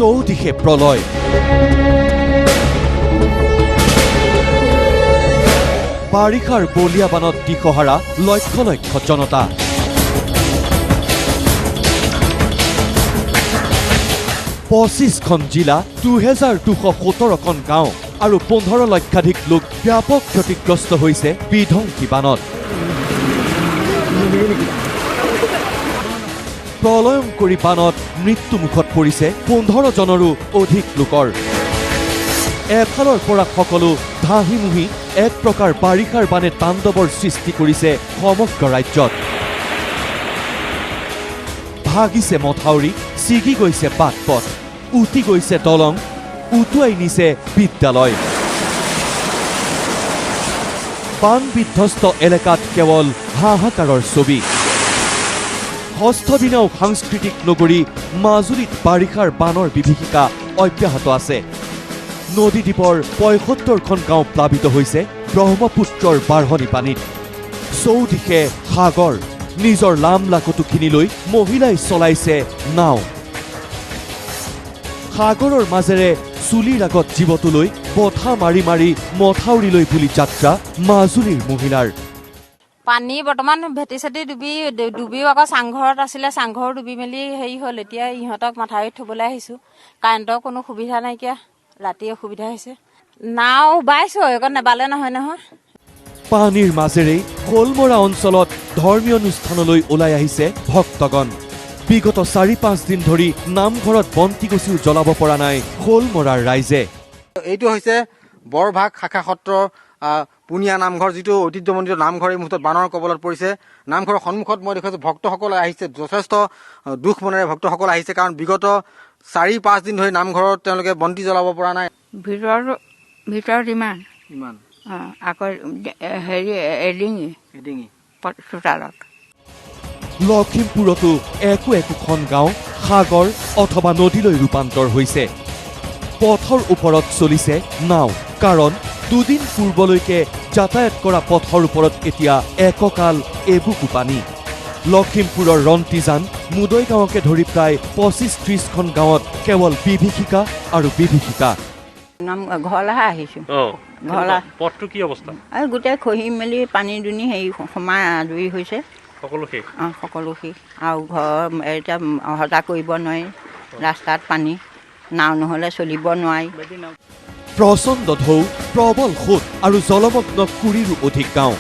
চৌদিশে প্ৰলয়। বাৰিষাৰ বলীয়া বানত দিশহাৰা লক্ষ লক্ষ জনতা। 25খন জিলা, 2217খন গাঁও আৰু 15 লক্ষাধিক লোক ব্যাপক ক্ষতিগ্ৰস্ত হৈছে বিধ্বংসী বানত। প্ৰলয়ংকৰী বানত মৃত্যুমুখত পৰিছে 15 জনৰো অধিক লোকৰ। এফালৰ পৰা সকলো ধাহি-মুহি এক প্ৰকাৰ বাৰিষাৰ বানে তাণ্ডৱৰ সৃষ্টি কৰিছে সমগ্ৰ ৰাজ্যত। ভাগিছে মথাউৰি, ছিগি গৈছে বাট পথ, উটি গৈছে দলং, উটুৱাই নিছে বিদ্যালয়। বান বিধ্বস্ত এলেকাত কেৱল হাহাকাৰৰ ছবি। ষষ্ঠ দিনাও সাংস্কৃতিক নগৰী মাজুলীত বাৰিষাৰ বানৰ বিভীষিকা অব্যাহত আছে। নদীদ্বীপৰ 75খন গাঁও প্লাবিত হৈছে ব্ৰহ্মপুত্ৰৰ বাঢ়নী পানীত। চৌদিশে সাগৰ, নিজৰ লাম লাকটুখিনি লৈ মহিলাই চলাইছে নাও। সাগৰৰ মাজেৰে চুলিৰ আগত জীৱটো লৈ বঠা মাৰি মাৰি মথাউৰিলৈ বুলি যাত্ৰা মাজুলীৰ মহিলাৰ। পানী বৰ্তমান ভেটি চেটি ডুবিও আকৌ চাংঘৰত আছিলে, চাংঘৰ ডুবি মেলি হেৰি হ'ল। এতিয়া ইহঁতক মাথাউৰিত থ'বলৈ আহিছোঁ। কাৰেণ্টৰ কোনো সুবিধা নাইকিয়া, ৰাতি অসুবিধা হৈছে। নাও বাইছোঁ, এইকণ নেবালে নহয় নহয়। পানীৰ মাজেৰেই শ'লমৰা অঞ্চলত ধৰ্মীয় অনুষ্ঠানলৈ ওলাই আহিছে ভক্তগণ। বিগত 4-5 দিন ধৰি নামঘৰত বন্তি গছিও জ্বলাব পৰা নাই শ'লমৰাৰ ৰাইজে। এইটো হৈছে বৰভাগ শাখা সত্ৰৰ পুনিয়া নামঘৰ, যিটো ঐতিহ্যমণ্ডিত নামঘৰ এই মুহূৰ্তত বানৰ কবলত পৰিছে। নামঘৰৰ সন্মুখত মই দেখুৱাইছোঁ ভক্তসকল আহিছে, যথেষ্ট দুখ মনেৰে ভক্তসকল আহিছে, কাৰণ বিগত 4-5 দিন ধৰি নামঘৰত তেওঁলোকে বন্তি জ্বলাব পৰা নাই। ভিতৰত ইমান ইমান আকৌ হেৰি এডিঙি এডিঙি চোতালত। লখিমপুৰতো একো একোখন গাঁও সাগৰ অথবা নদীলৈ ৰূপান্তৰ হৈছে। পথৰ ওপৰত চলিছে নাও, কাৰণ দুদিন পূৰ্বলৈকে যাতায়াত কৰা পথৰ ওপৰত এতিয়া এককাল এবুকু পানী। লখিমপুৰৰ ৰন্তিজান, মুদৈ গাঁৱকে ধৰি প্ৰায় 25-30খন গাঁৱত কেৱল বিভীষিকা আৰু বিভীষিকা। নাম ঘৰলৈহে আহিছোঁ। ঘৰলৈ পথটো কি অৱস্থা? এই গোটেই খহি মেলি পানী দুনি হেৰি সোমাই আজৰি হৈছে। সকলো শেষ? সকলো শেষ। আৰু ঘৰ এতিয়া অহা যোৱা কৰিব নোৱাৰি, ৰাস্তাত পানী, নাও নহ'লে চলিব নোৱাৰি। প্ৰচণ্ড ঢৌ, প্ৰবল সোঁত আৰু জলমগ্ন 20ৰো অধিক গাঁও।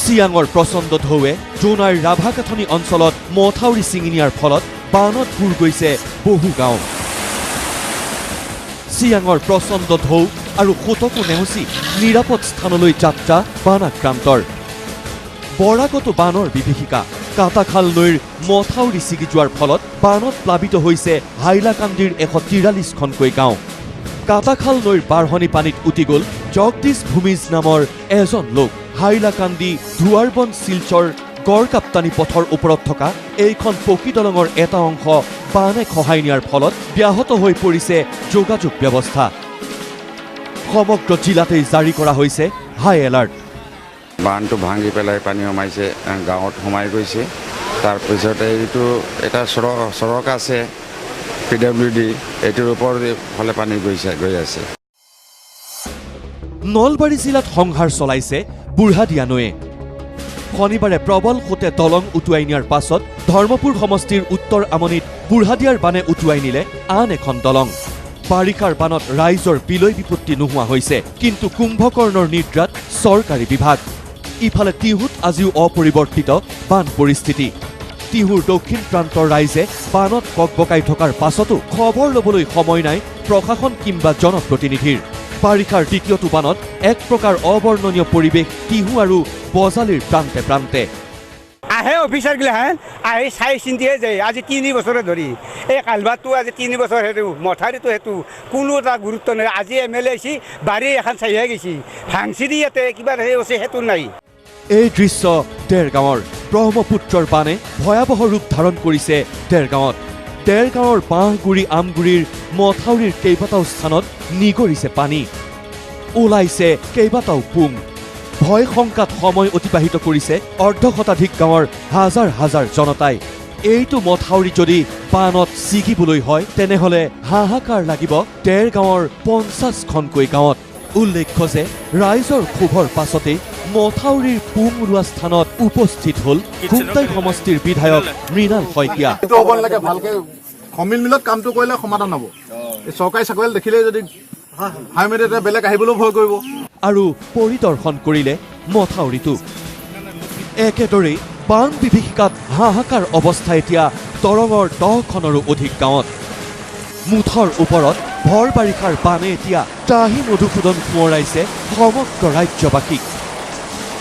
চিয়াঙৰ প্ৰচণ্ড ঢৌৱে জোনাইৰ ৰাভাকাঠনি অঞ্চলত মথাউৰি ছিঙি নিয়াৰ ফলত বানত বুৰ গৈছে বহু গাঁও। চিয়াঙৰ প্ৰচণ্ড ঢৌ আৰু সোঁতকো নেওচি নিৰাপদ স্থানলৈ যাত্ৰা বানাক্ৰান্তৰ। বৰাকতো বানৰ বিভীষিকা। কাটাখাল নৈৰ মথাউৰি ছিগি যোৱাৰ ফলত বানত প্লাবিত হৈছে হাইলাকান্দিৰ 143খনকৈ গাঁও। কাটাখাল নৈৰ বাঢ়নী পানীত উটি গ'ল জগদীশ ভূমিজ নামৰ এজন লোক। হাইলাকান্দি ধুৱাৰবন শিলচৰ গড়কাপ্তানি পথৰ ওপৰত থকা এইখন পকী দলঙৰ এটা অংশ বানে খহাই নিয়াৰ ফলত ব্যাহত হৈ পৰিছে যোগাযোগ ব্যৱস্থা। সমগ্ৰ জিলাতেই জাৰি কৰা হৈছে হাই এলাৰ্ট। বান্ধটো ভাঙি পেলাই পানী সোমাইছে, গাঁৱত সোমাই গৈছে। তাৰপিছত এইটো এটা চৰক আছে পি ডাব্লিউ ডি, এইটোৰ ওপৰত ফালে পানী গৈ আছে। নলবাৰী জিলাত সংহাৰ চলাইছে বুঢ়াদিয়া নৈয়ে। শনিবাৰে প্ৰবল সোঁতে দলং উটুৱাই নিয়াৰ পাছত ধৰ্মপুৰ সমষ্টিৰ উত্তৰ আমনিত বুঢ়াদিয়াৰ বানে উটুৱাই নিলে আন এখন দলং। বাৰিষাৰ বানত ৰাইজৰ বিলৈ বিপত্তি নোহোৱা হৈছে, কিন্তু কুম্ভকৰ্ণৰ নিদ্ৰাত চৰকাৰী বিভাগ। ইফালে টিহুত আজিও অপৰিৱৰ্তিত বান পৰিস্থিতি। টিহুৰ দক্ষিণ প্ৰান্তৰ ৰাইজে বানত ককবকাই থকাৰ পাছতো খবৰ ল'বলৈ সময় নাই প্ৰশাসন কিম্বা জনপ্ৰতিনিধিৰ। বাৰিষাৰ দ্বিতীয়টো বানত এক প্ৰকাৰ অবৰ্ণনীয় পৰিৱেশ টিহু আৰু বজালীৰ প্ৰান্তে প্ৰান্তে। আহে অফিচাৰগিলাহেন আহি চাই চিন্তিয়ে যায়। আজি 3 বছৰে ধৰি এই কালভাৰটো আজি 3 বছৰ সেইটো মথাউৰিটো সেইটো কোনো এটা গুৰুত্ব নাই। আজি এম এল এ আহিছে, বাৰী এখন চাইহে গৈছে, ভাংচি দি ইয়াতে কিবা হেৰি আছে সেইটো নাই। এই দৃশ্য দেৰগাঁৱৰ। ব্ৰহ্মপুত্ৰৰ বানে ভয়াৱহ ৰূপ ধাৰণ কৰিছে দেৰগাঁৱত। দেৰগাঁৱৰ বাঁহগুৰি আমগুৰিৰ মথাউৰিৰ কেইবাটাও স্থানত নিগৰিছে পানী, ওলাইছে কেইবাটাও পুং। ভয় শংকাত সময় অতিবাহিত কৰিছে অৰ্ধশতাধিক গাঁৱৰ হাজাৰ হাজাৰ জনতাই। এইটো মথাউৰি যদি বানত ছিগিবলৈ হয় তেনেহ'লে হাহাকাৰ লাগিব দেৰগাঁৱৰ 50খনকৈ গাঁৱত। উল্লেখ্য যে ৰাইজৰ ক্ষোভৰ পাছতে মথাউৰিৰ পুং ৰোৱা স্থানত উপস্থিত হ'ল খুমটাই সমষ্টিৰ বিধায়ক মৃণাল শইকীয়া। এইটো হ'ব নালাগে, ভালকে সমিল মিলত কামটো কৰিলে সমাধান হ'ব। এই চৰকাৰী চাকৰিয়াল দেখিলে যদি হাই মেলি বেলেগ আহিবলৈও ভয় কৰিব। আৰু পৰিদৰ্শন কৰিলে মথাউৰিটো। একেদৰেই বান বিভীষিকাত হাহাকাৰ অৱস্থা এতিয়া দৰঙৰ 10খনৰো অধিক গাঁৱত। মুঠৰ ওপৰত ভৰ বাৰিষাৰ বানে এতিয়া ত্ৰাহি মধুসূদন সোঁৱৰাইছে সমগ্ৰ ৰাজ্যবাসীক।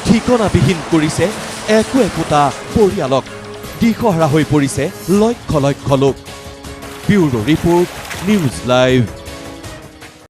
ঠিকনাবিহীন কৰিছে একো একোটা পৰিয়ালক। দিশহাৰা হৈ পৰিছে লক্ষ লক্ষ লোক। Bureau' report, news live.